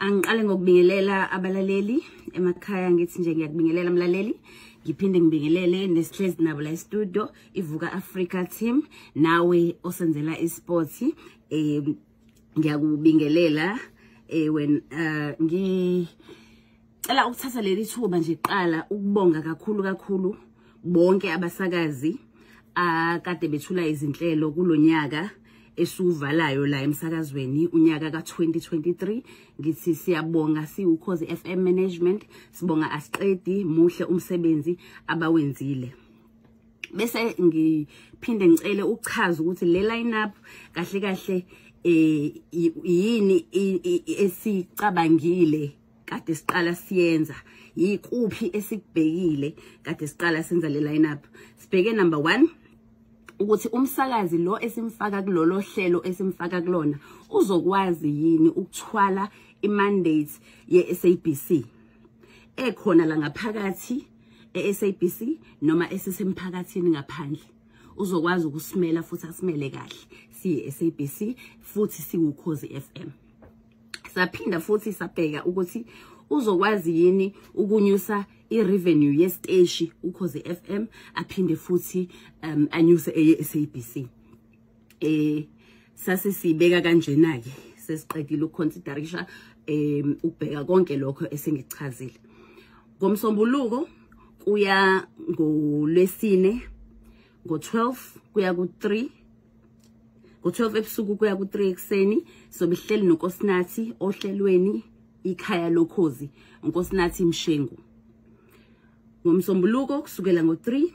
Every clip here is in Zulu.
Angiqale ngokubingelela abalaleli emakhaya, ngithi nje ngiyakubingelela mlaleli, ngiphinde ngibingelele nesihlezi nabo la e-studio iVuka Africa team, nawe osenzela isports, ngiyakubingelela. When ngicela ukuthatha leli thuba nje qala ukubonga kakhulu kakhulu bonke abasakazi akade bethula izinhlelo kulonyaka esuvalayo la emsakazweni, unyaka ka-2023. Ngithi siyabonga siwuKhozi FM management, sibonga asiqedi, muhle umsebenzi abawenzile. Bese ngiphinde ngicele ukuchaza ukuthi le line-up kahle kahle yini esicabangile kade siqala siyenza, yikuphi esikubhekile kade siqala senza le line-up. Sibheke number 1 ukuthi umsakazi lo esimfaka kulolo hlelo esimfaka kulona uzokwazi yini ukuthwala imandate ye-SABC ekhona la ngaphakathi e-SABC noma esesemphakathini ngaphandle. Uzokwazi ukusimela futhi asimele kahle siyi-SABC futhi siwuKhozi FM. Saphinda futhi sabheka ukuthi uzokwazi yini ukunyusa i-revenue yesiteshi uKhozi FM, aphinde futhi anyuse eye-SABC. Sase sibeka kanjena ke, sesiqedile ukuconsiderisha ukubheka konke lokho esengikuchazile. Ngomsombuluko kuya ngolwesine ngo-12 kuya ku-3, ngo-12 ebusuku kuya ku-3 ekuseni, sobe sihleli noNkosinathi ohlelweni Ikhaya Lokhozi, uNkosinathi Mshengu. Ngomsombuluko kusukela ngo-3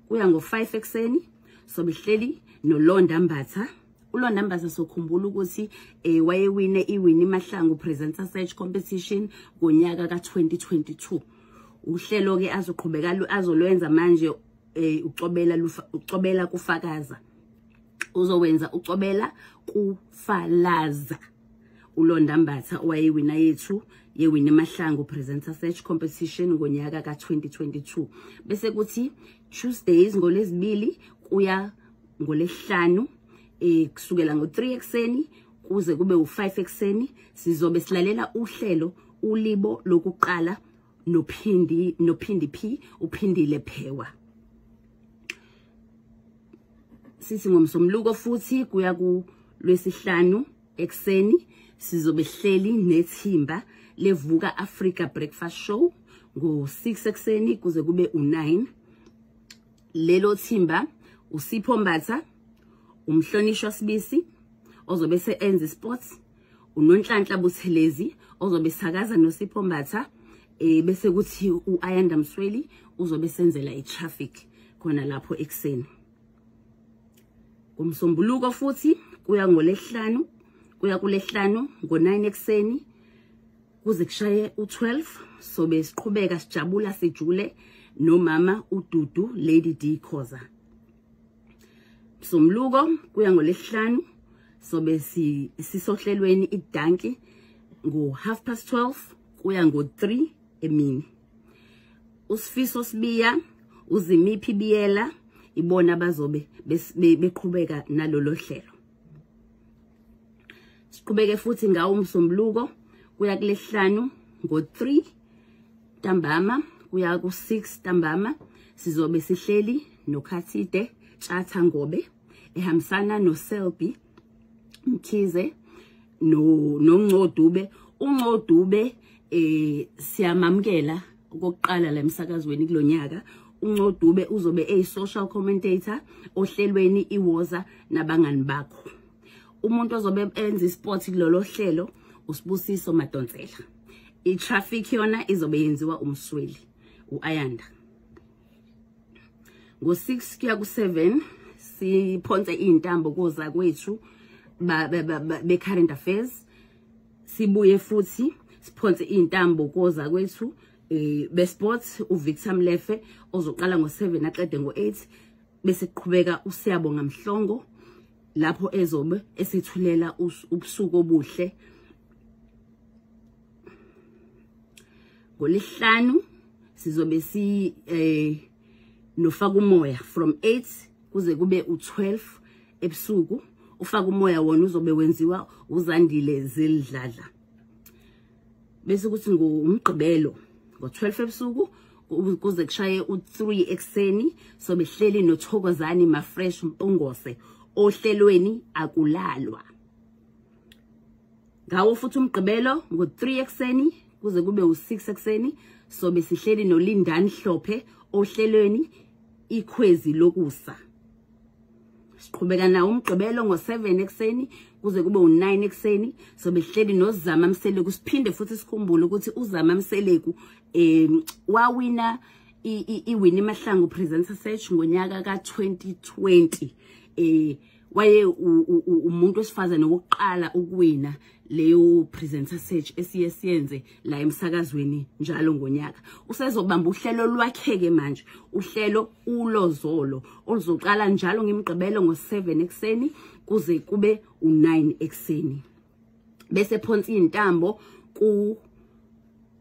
kuya ngo-5 ekuseni sobe sihleli noLonda Mbatha. uLonda Mbatha sokhumbula ukuthi wayewine iWinnie Mahlangu Presenter Search Competition ngonyaka ka-2022. Uhlelo ke azoqhubeka azolwenza manje, ucobela ucobela kufakaza, uzowenza ucobela kufalaza. uLonda Mbatha owayewina yethu yeWinnie Mahlangu Presenter Search Competition ngonyaka ka-2022. Bese kuthi Tuesdays ngolezibili kuya ngolesihlanu, kusukela ngo-3 ekuseni kuze kube u-5 ekuseni, sizobe silalela uhlelo ulibo lokuqala nophindi nophindi P uphindile Phewa. Sithi ngomsombuluko futhi kuya kulwesihlanu ekuseni sizobe hleli nethimba leVuka Africa Breakfast Show ngo-6 ekuseni kuze kube u-9. Lelo thimba uSipho Mbatha, umhlonishwa Sibisi ozobe se-enza sports, uNonhlanhla Buthelezi ozobe sakaza noSipho Mbatha, bese kuthi uAyanda Msweli uzobe senzela i-traffic khona lapho ekuseni. Ngomsombuluko futhi kuya ngolesihlanu kuya kulesihlanu ngo-9 ekuseni kuze kushaye u-12, sobe siqhubeka sijabula sijule nomama uDudu Lady D Khoza. Somluko kuya ngolesihlanu sobe sisohlelweni idanki ngo-12:30 kuya ngo-3 emini. Usifiso Sibiya, uZimiphi Biyela ibona bazobe beqhubeka nalolo hlelo. Siqhubeke futhi ngawo umsombuluko kuya kulesihlanu ngo-3 ntambama kuya ku-6 ntambama, sizobe sihleli noKhathide Tshatha Ngobe ehambisana noSelby Mkhize noNcodube. UNcodube siyamamukela okokuqala la emsakazweni kulonyaka. UNcodube uzobe eyi-social commentator ohlelweni iWoza nabangani bakho. Umuntu ozobe enza isport kulolo hlelo uSibusiso Madonsela. I-traffic yona izobe yenziwa uMsweli uAyanda. Ngo-6 kuya ku-7 siphonse iy'ntambo koza kwethu be-current affairs. Sibuye futhi siphonse iy'ntambo koza kwethu be-sports, uVictor Mlefe ozoqala ngo-7 aqede ngo-8, bese kuqhubeka uSiyabonga Mhlongo lapho ezobe esethulela ubusuku obuhle. Ngolesihlanu sizobe si nofaka umoya from 8 kuze kube u-12 ebusuku. Ufaka umoya wona uzobe wenziwa uZandile Zildladla. Bese kuthi ngomgqibelo ngo12 ebusuku kuze kushaye u3 ekseni sobe hleli noThokozani Mafresh Mpungose ohlelweni Akulalwa. Ngawo futhi umgqibelo ngo3 ekseni kuze kube u6 ekseni sobe sihleli noLindani Hlophe ohlelweni Ikhwezi Lokusa. Siqhubeka nawo umgqibelo ngo7 ekseni kuze kube u9 ekseni sobe sihleli noZama Mseleku. Siphinde futhi sikhumbule ukuthi uZama Mseleku wawina iWinnie Mahlangu Presenter Search ngonyaka ka2020. Waye umuntu wesifazane wokuqala ukuwina leyo presenter search esiye siyenze la emsakazweni njalo ngonyaka. Usezobamba uhlelo lwakhe ke manje, uhlelo Ulozolo oluzoqala njalo ngemigqibelo ngo7 ekseni kuze kube u9 ekseni. Bese phonsa intambo ku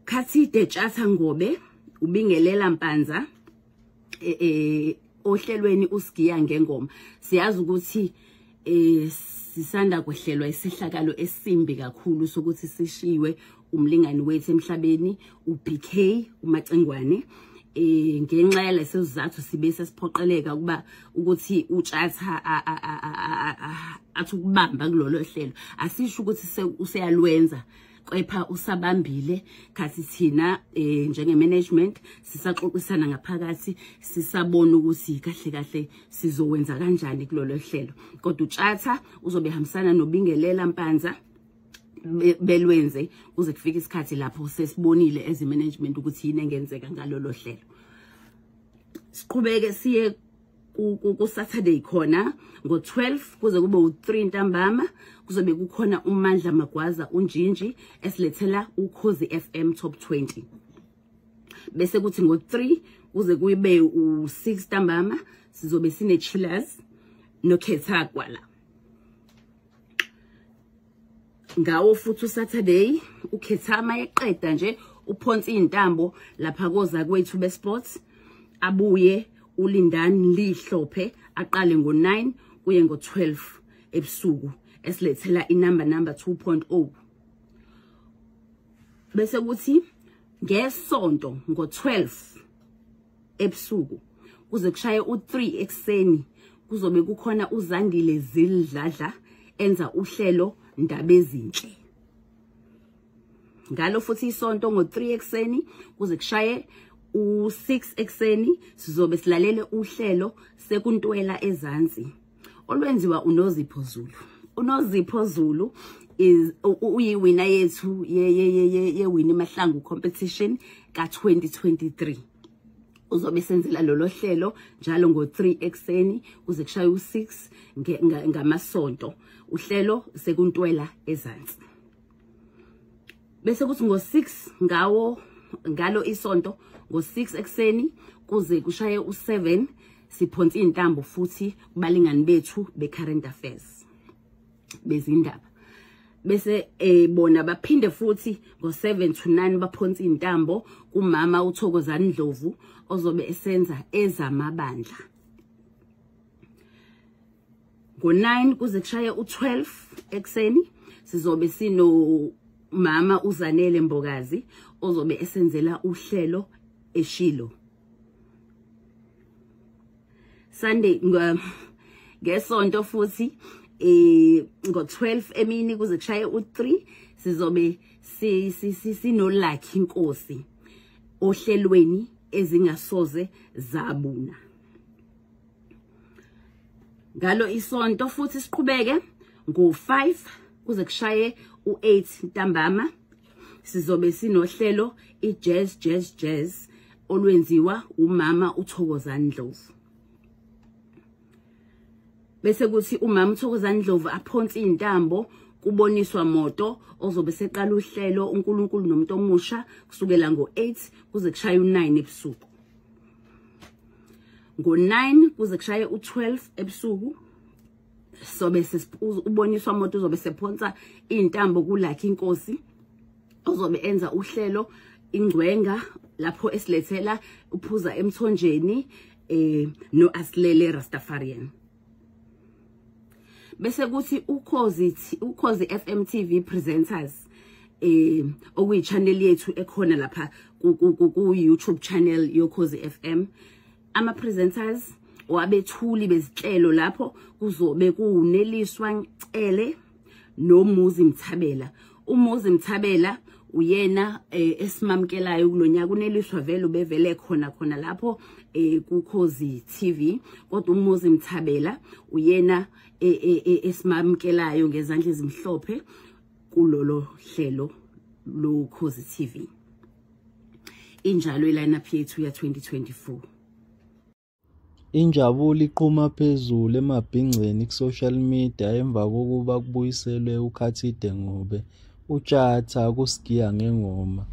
Khathide Tshatha Ngobe, ubingelela Mpanza ohlelweni Usigiya Ngengoma. Siyazi ukuthi sisanda kwehlelwa isehlakalo esimbi kakhulu sokuthi sishiwe umlingani wethu emhlabeni uBK uMacingwane. Ngenxa yaleso sizathu sibe sesiphoqeleka ukuba ukuthi uTshatha athi ukubamba kulolo hlelo. Asisho ukuthi useyalwenza, kepha usabambile. Khathi thina njenge management sisaxoxisana ngaphakathi, sisabona ukuthi kahle kahle sizowenza kanjani kulolo hlelo. Kodwa uTshatha uzobe ehambisana noBingelela Mpanza belwenze kuze kufike isikhathi lapho sesibonile as management ukuthi yini engenzeka ngalolo hlelo. Siqhubeke siye ku Saturday khona ngo12 kuze kube u3 ntambama kuzobe kukhona uMandla Magwaza uNjinji esilethela Ukhozi FM Top 20. Bese kuthi ngo3 kuze kube u6 ntambama sizobe sine Chillers noKhetha Kwala. Ngawo futhi uSaturday uKhetha mayeqeda nje uphonsa intambo lapha koza kwethu besports, abuye uLindani Lihlophe aqale ngo9 kuye ngo12 ebusuku esilethela inumber 2.0. Bese kuthi ngesonto ngo12 ebusuku kuze kushaye u3 ekseni kuzobe kukhona uZandile Zildladla enza uhlelo Ndaba Ezinhle. Ngalo futhi isonto ngo3 ekseni kuze kushaye u6 ekseni sizobe silalele uhlelo Sekuntwela Ezansi olwenziwa uNozipho Zulu. uNozipho Zulu is uyiwina yethu ye Winnie Mahlangu competition ka2023. Uzobe senzela lolo hlelo njalo ngo3 ekseni kuze kushaye u6 ngamasonto, uhlelo Sekuntwela Ezansi. Bese kuthi ngo6 ngawo ngalo isonto ngo6 ekseni kuze kushaye u7 siphonsa intambo futhi kubalingani bethu be-current affairs bezindaba. Bese bona baphinde futhi ngo7 to 9 baphonsa intambo kumama uThokozani Ndlovu ozobe esenza ezamabandla. Ngo9 kuze kushaye u12 ekseni sizobe sino mama uZanele Mbokazi ozobe esenzela uhlelo Eshilo. Sunday ngesonto futhi ngo12 emini kuze kushaye u3 sizobe sino Lucky Nkosi ohlelweni Ezingasoze Zabuna. Ngalo isonto futhi siqhubeke ngo5 kuze kushaye u8 ntambama sizobe sinohlelo iJazz Jazz Jazz olwenziwa umama uThokozani Ndlovu. Bese kuthi umama uThokozani Ndlovu aphonse intambo kuboniswa moto ozobe seqala uhlelo uNkulunkulu nomuntu omusha kusukela ngo8 kuze kushaye u9 ebusuku. Ngo9 kuze kushaye u12 ebusuku sobe uboniswa moto uzobe sephonsa intambo kuLucky Nkosi ozobe enza uhlelo Ingcwenga lapho esilethela uphuza emthonjeni no Asilele Rastafarian. Bese kuthi Ukhozi FM TV presenters Okuyi channel yethu ekhona lapha ku YouTube channel yoKhozi FM. Ama presenters wabethuli bezinhlelo lapho kuzobe kuNeliswa Cele noMuzi Mthabela. UMuzi Mthabela uyena esimamkelayo kulonyaka. UNeliswa vele ubevele khona khona lapho kuKhozi TV, kodwa uMuzi Mthabela uyena esimamkelayo ngezandla ezimhlophe kulolo hlelo loKhozi TV. Injalo i-lineup yethu ya 2024. Injabulo iqhuma phezulu emabhinceni ku-social media emva kokuba kubuyiselwe uKhathide Ngobe, uTshatha kuSigiya Ngengoma.